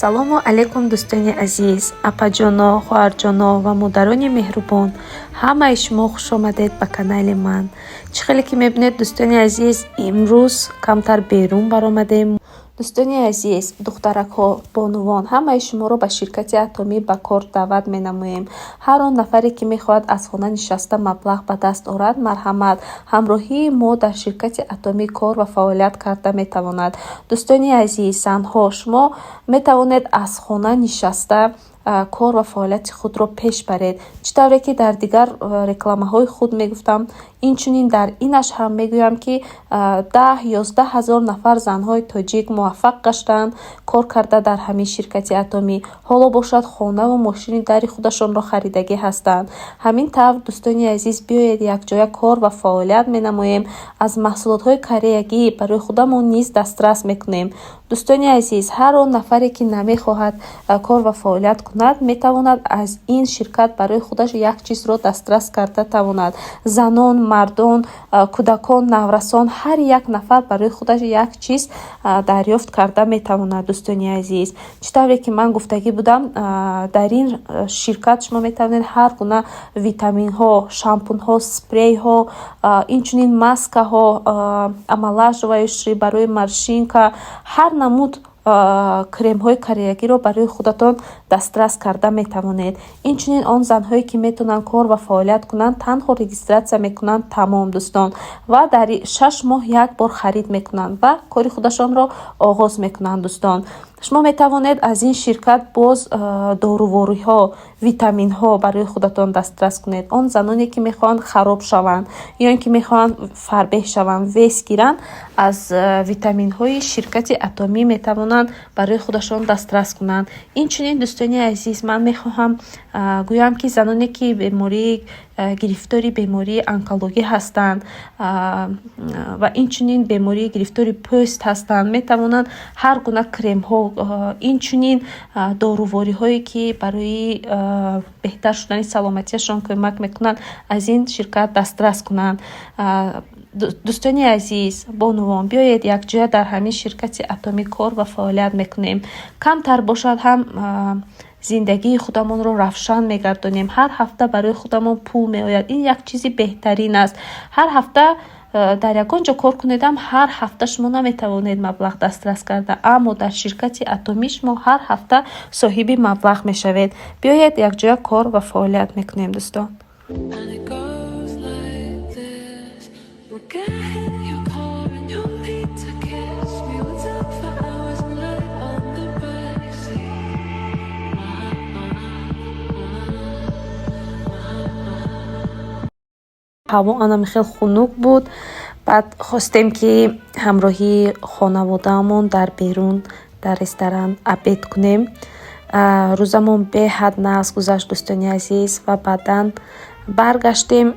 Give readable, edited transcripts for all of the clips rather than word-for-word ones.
Ассалому алайкум, дӯстони азиз, апаҷоно, хоҳарҷоно ва модарони меҳрубон. Ҳамаи шумо хушомадед ба канали ман. Чӣ хеле ки мебинед, дӯстони азиз, имрӯз камтар берун баромадем. Дӯстони азиз, духтаракҳо, бонувон, ҳамаи шуморо ба ширкати Атомӣ ба кор даъват менамоем. Ҳар он нафаре, ки мехоҳад аз хона нишаста маблағ ба даст орад, марҳамат, ҳамроҳии мо дар ширкати Атомӣ кор ва фаъолият карда метавонад. Дӯстони азиз, занҳо, шумо метавонед аз хона нишаста кор ва фаъолияти худро пеш баред. Чӣ тавре ки дар дигар рекламаҳои худ мегуфтам, инчунин дар инаш ҳам мегӯям, ки 10-11 ҳазор нафар занҳои тоҷик муваффақ гаштаанд кор карда дар ҳамин ширкати Атомӣ. Ҳоло бошад, хонаву мошини дари худашонро харидагӣ ҳастанд. Ҳамин тавр, дӯстони азиз, биёед, якҷоя кор ва фаъолият менамоем, аз маҳсулотҳои кореягӣ барои худамон низ дастрас мекунем. Дӯстони азиз, ҳар он нафаре, ки намехоҳад кор ва фаъолият кунад, метавонад аз ин ширкат барои худаш як чизро дастрас карда тавонад. Занон, мардон, кӯдакон, наврасон, ҳар як нафар барои худаш як чиз дарёфт карда метавонад. Дӯстони азиз, чӣ тавре ки ман гуфтагӣ будам, дар ин ширкат шумо метавонед ҳар гуна витаминҳо, шампунҳо, спрейҳо, инчунин маскаҳо, омолаживающий барои морщинка, ҳар намуд кремҳои кореягиро барои худатон дастрас карда метавонед. Инчунин он занҳое, ки метавонанд кор ва фаъолият кунанд, танҳо регистрация мекунанд, тамом, дӯстон, ва дар 6 моҳ як бор харид мекунанд ва кори худашонро оғоз мекунанд. Дӯстон, шумо метавонед аз ин ширкат боз дорувориҳо, витаминҳо барои худатон дастрас кунед. Он заноне, ки мехоҳанд хароб шаванд ё ин ки мехоҳанд фарбеҳ шаванд, вес гиранд, аз витаминҳои ширкати Атомӣ метавонанд барои худашон дастрас кунанд. Инчунин, дӯстони азиз, ман мехоҳам гӯям, ки заноне, ки бемории гирифтори бемории онкологӣ ҳастанд ва инчунин бемории гирифтори пӯст ҳастанд, метавонанд ҳар гуна кремҳо, инчунин дорувориҳое, ки барои беҳтар шудани саломатиашон кӯмак мекунанд, аз ин ширкат дастрас кунанд. Дӯстони азиз, бонувон, биёед, якҷоя дар ҳамин ширкати Атомӣ кор ва фаъолият мекунем. Камтар бошад ҳам, зиндагии худамонро равшан мегардонем. Ҳар ҳафта барои худамон пул меояд. Ин як чизи беҳтарин аст. Ҳар ҳафта дар ягон ҷо кор кунедам, ҳар ҳафта шумо наметавонед маблағ дастрас карда, аммо дар ширкати Атомӣ шумо ҳар ҳафта соҳиби маблағ мешавед. Биёед, якҷоя кор ва фаъолият мекунем, дӯстон. And it goes like this. We'll get in your car and you'll need to kiss me. We'll talk for hours and lie on the backseat. Ҳаво анами хел хунук буд. Баъд хостем, ки ҳамроҳии хонаводаамон дар берун дар ресторан обед кунем. Рӯзамон беҳад нағз гузашт, дӯстони азиз, ва баъдан баргаштем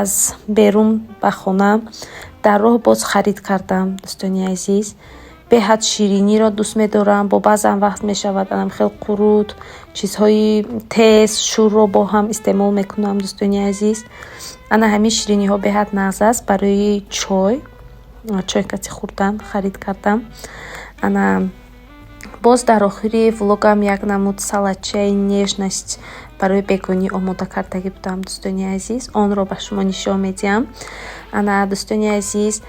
аз берун ба хона. Дар роҳ боз харид кардам, дӯстони азиз. Беҳад шириниро дӯст медорам. Бо баъзан вақт мешавад, анам хел қурут, чизҳои тез, шӯрро бо ҳам истеъмол мекунам, дӯстони азиз. Ана ҳамин шириниҳо беҳад нағз аст барои чой, чой кати хӯрдан харид кардам. Ана боз дар охири влогам як намуд салатчаи «Нежность» барои бегонӣ омода кардагӣ будам, дӯстони азиз, онро ба шумо нишон медиҳам. Ана, дӯстони азиз,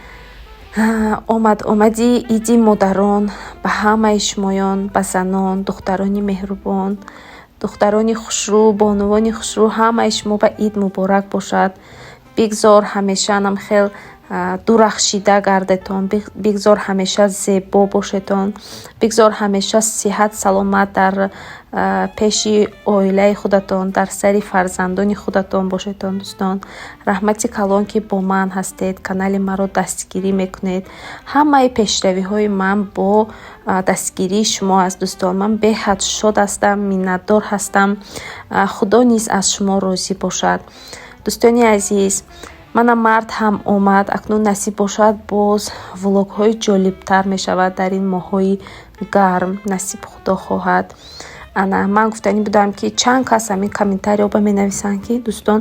омад омади Иди модарон ба ҳамаи шумоён, ба занон, духтарони меҳрубон, духтарони хушрӯ, бонувони хушрӯ, ҳамаи шумо ба ид муборак бошад. Бигзор ҳамеша анам хел дурахшида гардетон, бигзор ҳамеша зебо бошетон, бигзор ҳамеша сиҳат, саломат дар пеши оилаи худатон, дар сари фарзандони худатон бошетон. Дӯстон, раҳмати калон, ки бо ман ҳастед, канали маро дастгирӣ мекунед. Ҳамаи пешравиҳои ман бо дастгирии шумо аст, дӯстон. Ман беҳад шод ҳастам, миннатдор ҳастам. Худо низ аз шумо розӣ бошад. Дӯстони азиз, мана март ҳам омад. Акнун насиб бошад, боз влогҳои ҷолибтар мешавад дар ин моҳҳои гарм, насиб Худо хоҳад. Ана ман гуфтанӣ будам, ки чанд кас ҳамин комментариҳо менависанд, ки дӯстон,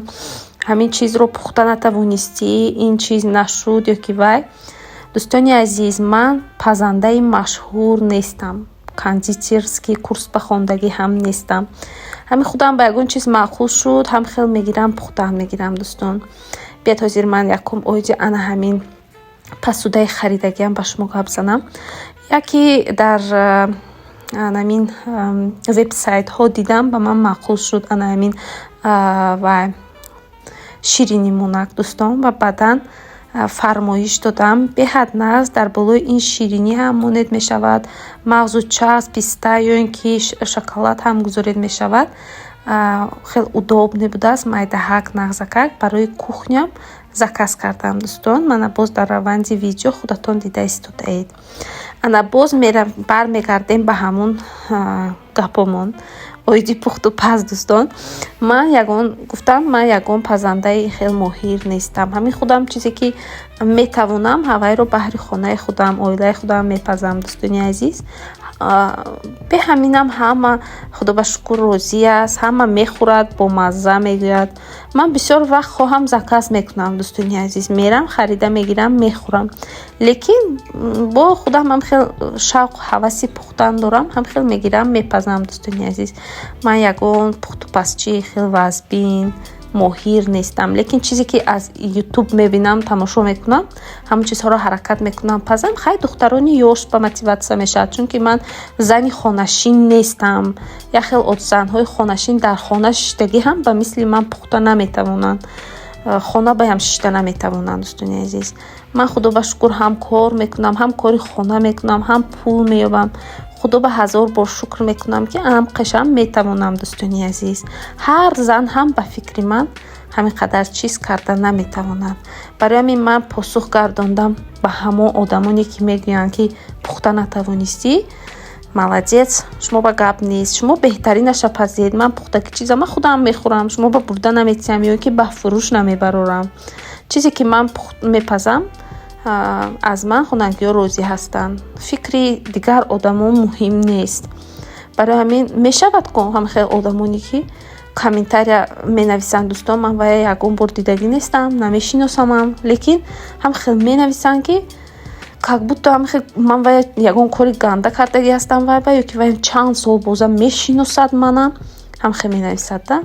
ҳамин чизро пухта натавонистӣ, ин чиз нашуд ё ки вай. Дӯстони азиз, ман пазандаи машҳур нестам. Кондитерский курс ба хондагӣ ҳам нестам. Ҳамин худам ба ягон чиз маъқул шуд, ҳам хел мегирам, пухтаам мегирам, дӯстон. Биёд, ҳозир ман якум оиди ана ҳамин посудаи харидагиам ба шумо гап занам. Яке дар анамин вебсайтҳо дидам, ба ман маъқул шуд ана ҳамин ва ширинимонак, дӯстон, ва баъдан фармоиш додам. Беҳад нағз, дар болои ин ширинӣ ҳам монед мешавад, мағзу часп, писта ё ин ки шоколад ҳам гузоред мешавад. Хеле удобный будааст, майдаҳак, нағзакак. Барои кухням заказ кардам, дӯстон. Мана, боз дар раванди видео худатон дида истодаед. Ана, боз бармегардем ба ҳамун гапомон оиди пухту паз, дӯстон. Ман ягон гуфтам, ман ягон пазандаи хел моҳир нестам. Ҳамин худам чизе ки метавонам, ҳавайро баҳри хонаи худам, оилаи худам мепазам, дӯстони азиз. Бе ҳаминам ҳама, худо ба шукр, розӣ аст, ҳама мехӯрад, бомазза мегӯяд. Ман бисёр вақт хоҳам заказ мекунам, дӯстони азиз, мерам, харида мегирам, мехӯрам, лекин бо худам ҳам хел шавқу ҳаваси пухтан дорам, ҳам хел мегирам, мепазам, дӯстони азиз. Ман ягон пухтупазчии хел вазбин, моҳир нестам, лекин чизе ки аз Ютуб мебинам, тамошо мекунам, ҳамон чизҳоро ҳаракат мекунам пазам. Хай, духтарони ёш ба мотиватсия мешавад, чунки ман зани хонашин нестам. Як хел занҳои хонашин дар хона шиштагӣ ҳам ба мисли ман пухта наметавонанд, хона баям шишта наметавонанд, дӯстони азиз. Ман, худо ба шукр, ҳам кор мекунам, ҳам кори хона мекунам, ҳам пул меёбам. Худо ба ҳазор бор шукр мекунам, ки анқашам метавонам, дӯстони азиз. Ҳар зан ҳам, ба фикри ман, ҳамин қадар чиз карда наметавонад. Барои ҳамин ман посух гардондам ба ҳамон одамоне, ки мегӯянд, ки пухта натавонистӣ, молодец, шумо ба гап нест, шумо беҳтаринаша пазед. Ман пухтаки чиза ман худам мехӯрам, шумо ба бурда наметиҳам ё ки ба фурӯш намебарорам. Чизе ки ман мепазам, аз ман хонагиҳо розӣ ҳастанд, фикри дигар одамон муҳим нест. Барои ҳамин мешавад ку ҳам хел одамоне, ки комментария менависанд, дӯстон, ман вая ягон бор дидагӣ нестам, намешиносамам, лекин ҳам хел менависанд, ки как будто ҳам ман вая ягон кори ганда кардагӣ ҳастам вай ба, ё ки вай чанд сол боза мешиносад мана, ҳам хел менависад да.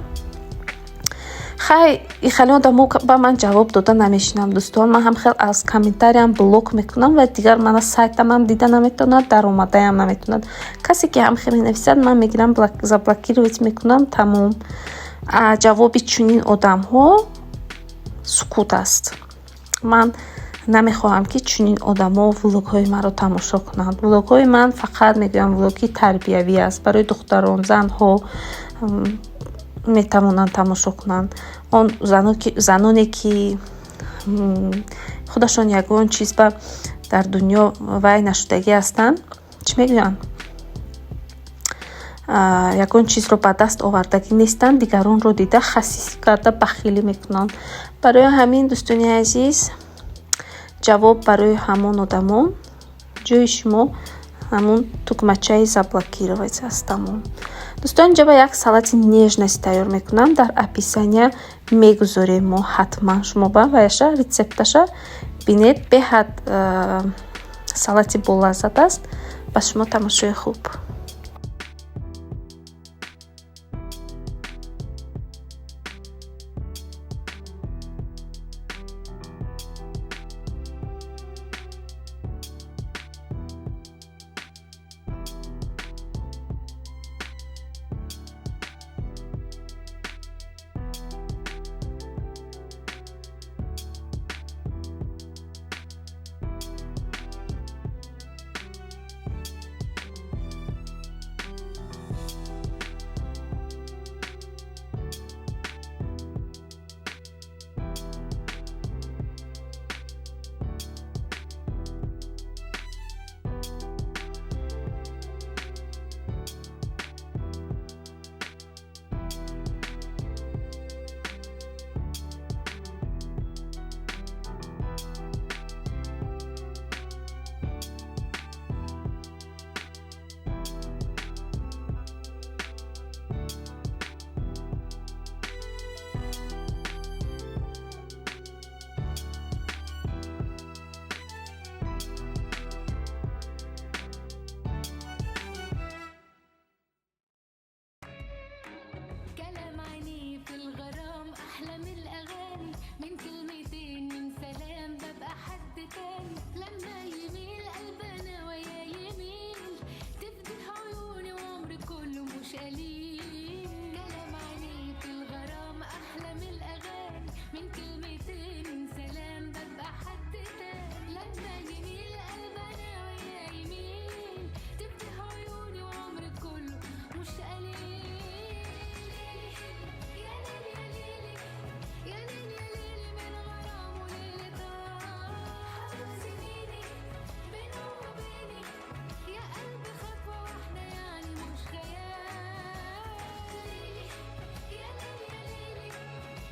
Хай, ихеле одамо ба ман ҷавоб дода намешинам, дӯстон. Ман ҳам хел аз комментариям блок мекунам ва дигар мана сайтамам дида наметавонад, даромадаям наметавонад. Касе ки ҳам хел менависад, ман мегирам, заблокировать мекунам, тамом. Ҷавоби чунин одамҳо сукут аст. Ман намехоҳам, ки чунин одамо влогҳои маро тамошо кунанд. Влогҳои ман фақат, мегӯям, влоги тарбиявӣ аст барои духтарон, занҳо метавонанд тамошо кунанд. Он заноне, ки худашон ягон чиз ба дар дунё вай нашудагӣ ҳастанд, чӣ мегӯянд, ягон чизро ба даст овардагӣ нестанд, дигаронро дида, хасисӣ карда, бахилӣ мекунанд. Барои ҳамин, дӯстони азиз, ҷавоб барои ҳамон одамон: ҷои шумо ҳамун тугмачаи заблокировать аст, тамом. Дӯстон, инҷа ба як салати нежность тайёр мекунам. Дар описания мегузорем мо ҳатман шумо ба ваяша, рецепташа бинед. Беҳад салати болаззат аст. Ба шумо тамошои хуб. من كلمتين من سلام ببقى حد تاني. لما يميل قلبنا ويا يميل تفدي عيوني وعمري كله مش قليل. كلام عينيك الغرام احلى من الاغاني، من كلمتين من سلام ببقى حد تاني. لما يميل قلبنا ويا يميل تفدي عيوني وعمري كله مش قليل. يا ليل يا ليلي يا ليل يا ليلي من غرام وليلة، حبيب سنيني بينه وبيني يا قلبي خطوة واحدة يعني مش خيال. ليلي يا ليل يا ليلي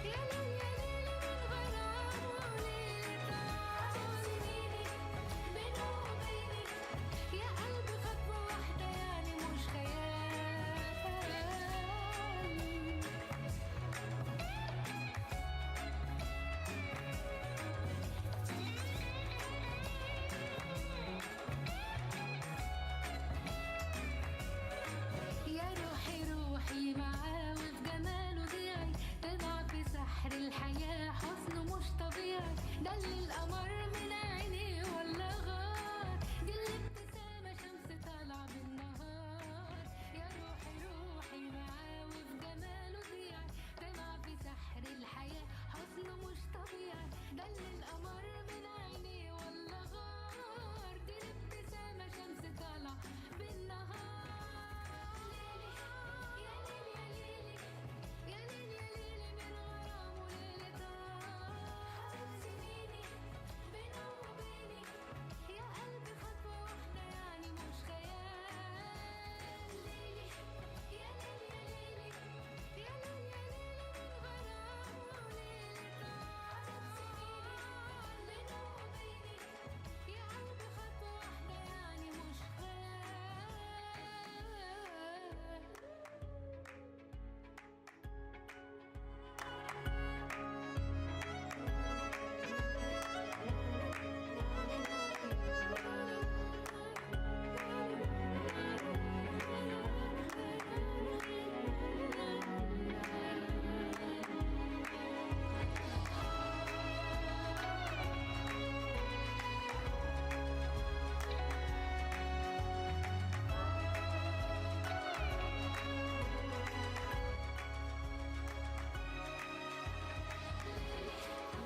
يا ليل يا ليلي من غرام وليلة، حبيب سنيني بينه وبيني يا قلبي خطوة واحدة يعني مش خيال. يا روحي روحي معاه وفي جماله ضيعي، طلع في سحر الحياة حسنه مش طبيعي. ده اللي القمر من عينيه ولا غار، دي الابتسامة شمس طالعة بالنهار. يا روحي روحي معاه وفي جماله ضيعي، طلع في سحر الحياة حسنه مش طبيعي. ده اللي القمر من عينيه ولا غار، دي الابتسامة شمس طالعة بالنهار. يا ليل يا ليلي يا ليل يا ليلي من غرام وليلة، حبيب سنيني بينه وبيني يا قلبي خطوة واحدة يعني مش خيال. ليلي يا ليل يا ليلي يا ليل يا ليلي من غرام وليلة، حبيب سنيني بينه وبيني يا قلبي خطوة واحدة يعني مش خيال.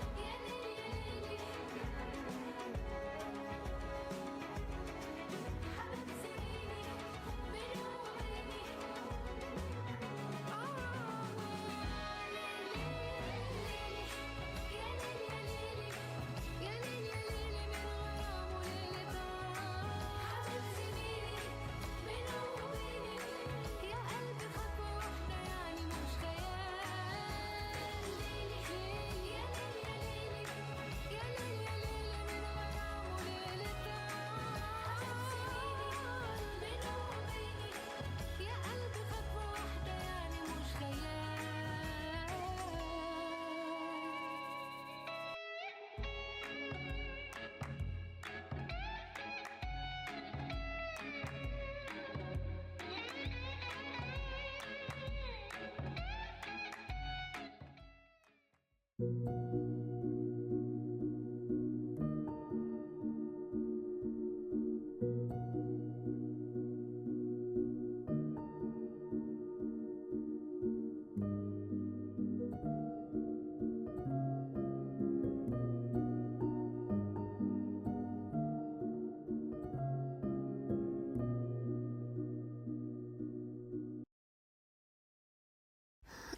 يا ليل يا ليلي حبيب سنيني بينه وبيني ليلي يا ليل يا ليلي يا ليل يا ليلي من غرام وليلة، حبيب سنيني بينه وبيني يا قلبي خطوة واحدة يعني مش خيال. ليلي يا ليل يا ليلي يا ليل يا ليلي من غرام وليلة، حبيب سنيني بينه وبيني يا قلبي خطوة واحدة يعني مش خيال.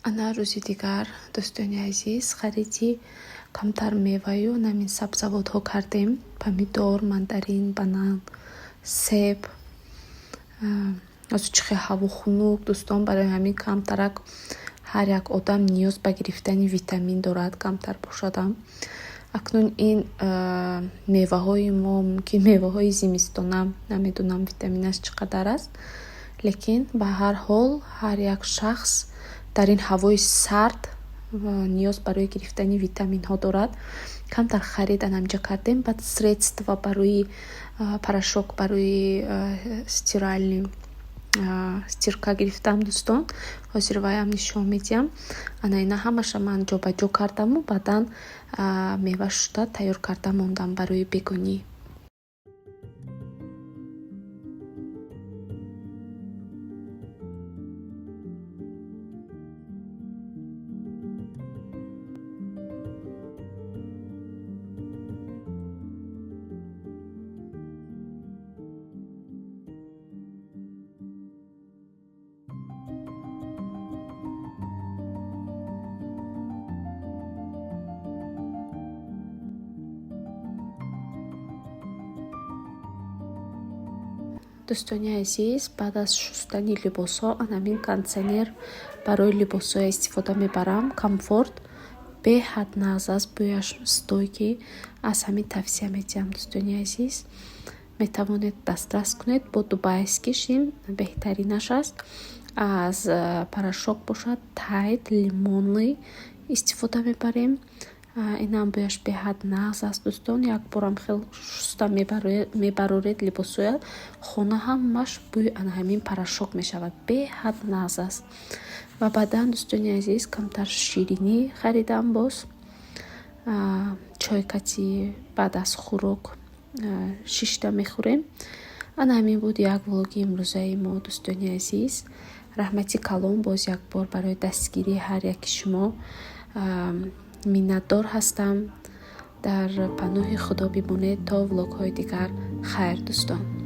Ана рӯзи дигар, дӯстони азиз, хариди камтар меваю намин сабзавотҳо кардем: помидор, мандарин, банан, себ. Ҳозир чӣ хел ҳаво хунук, дӯстон, барои ҳамин камтарак ҳар як одам ниёз ба гирифтани витамин дорад, камтар бошадам. Акнун ин меваҳои мо мумкин меваҳои зимистона, намедонам, витаминаш чӣ қадар аст, лекин ба ҳар ҳол ҳар як шахс дар ин ҳавои сард ниёз барои гирифтани витаминҳо дорад. Камтар харид анамҷа кардем. Баъд средства барои порошок барои стиральный Стирка гирифтам, дӯстон, ҳозир ваям нишон медиҳам. Ана ина ҳамаша ман ҷобаҷо кардаму баъдан мева шуста тайёр карда мондам барои бегонӣ. Дӯстони азиз, баъд аз шустани либосҳо анамин кондитсионер барои либосҳо истифода мебарам. Комфорт беҳад нағз аст, бӯяш стойкий. Аз ҳамин тавсия медиҳам, дӯстони азиз. Метавонед дастрас кунед. Бо дубайский ш ин беҳтаринаш аст. Аз порошок бошад, Тайд лимонный истифода мебарем. Инам бӯяш беҳад нағз аст, дӯстон. Як борам хел шуста мебароред либосҳоя, хона ҳамаш бӯи ана ҳамин порошок мешавад. Беҳад нағз аст. Ва баъдан, дӯстони азиз, камтар ширинӣ харидам боз. Чойкати баъд аз хӯрок шишта мехӯрем. Ана ҳамин буд як влоги имрӯзаи мо, дӯстони азиз. Раҳмати калон боз як бор барои дастгирии ҳар яки шумо. Миннатдор ҳастам. Дар паноҳи Худо бимонед то влогҳои дигар. Хайр, дӯстон.